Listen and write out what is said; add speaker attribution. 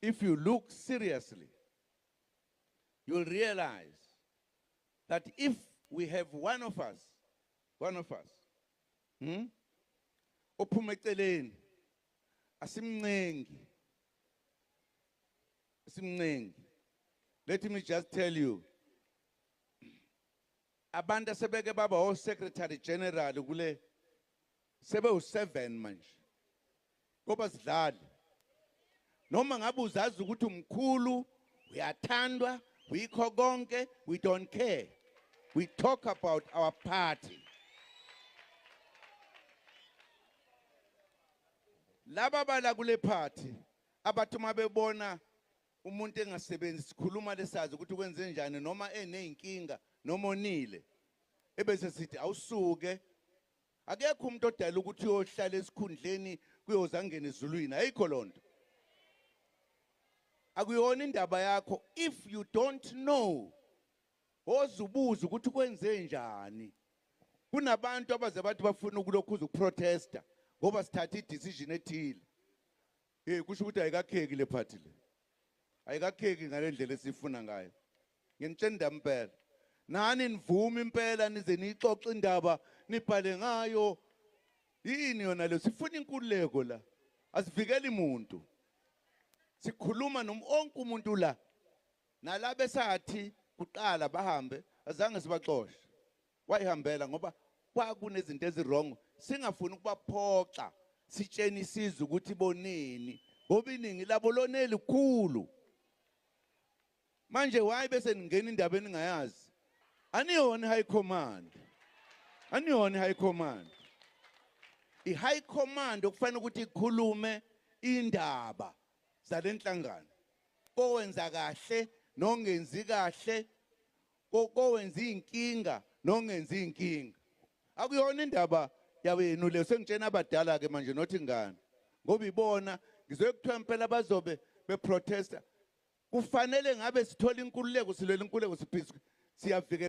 Speaker 1: If you look seriously, you'll realize that if we have one of us, one of us, ophuma eceleni, asimncengi, asimncengi. Let me just tell you, abantu asebeke baba o secretary general kule sebe u7 manje. Ngoba sidlali. Noma ngabe uzazi ukuthi umkhulu, uyathandwa, uyikho konke, we don't care. We talk about our party. Laba bala kule party abathi uma bebona umuntu engasebenzi sikhuluma lesazi ukuthi kwenze njani noma eneyinkinga noma onile ebese sithi awusuke. Akekho umuntu odala ukuthi uyohlala esikhundleni kuyoze angene ezulwini, ayikho lonto. Akuyona indaba yakho. If you don't know, ozubuza ukuthi kwenze njani. Kunabantu abaze bathi bafuna ukulokhuza ukuprotesta ngoba sithatha i-decision ethile. Hey, kusho ukuthi ayikakheki le party le, ayikakheki ngale ndlela esifuna ngayo. Nginitshela impela, nani nivume impela nize niyixoxe indaba, nibhale ngayo. Yini yona leyo? Sifuna inkululeko la, asivikeli umuntu. Sikhuluma noma onke umuntu la, nalabe sathi kuqala bahambe, azange sibaxoshe, wayihambela ngoba kwakunezinto eziwrong, singafuni ukubaphoxa. Sitsheni isizwe ukuthi boneni, ngoba iningi labo loneli khulu manje. Why bese ningena indaba eningayazi? Aniyona high command, aniyona high command. I-high command okufanele ukuthi ikhulume indaba zalenhlangano, kowenza kahle nongenzi kahle, kowenza inkinga nongenzi inkinga. Akuyona indaba yawenu leyo. Sengitshena abadala ke manje, nothi ingane, ngoba ibona ngizwe kuthiwa impela bazobe beprotesta. Kufanele ngabe sithola inkululeko, silwela inkululeko, siphisi siyavikela.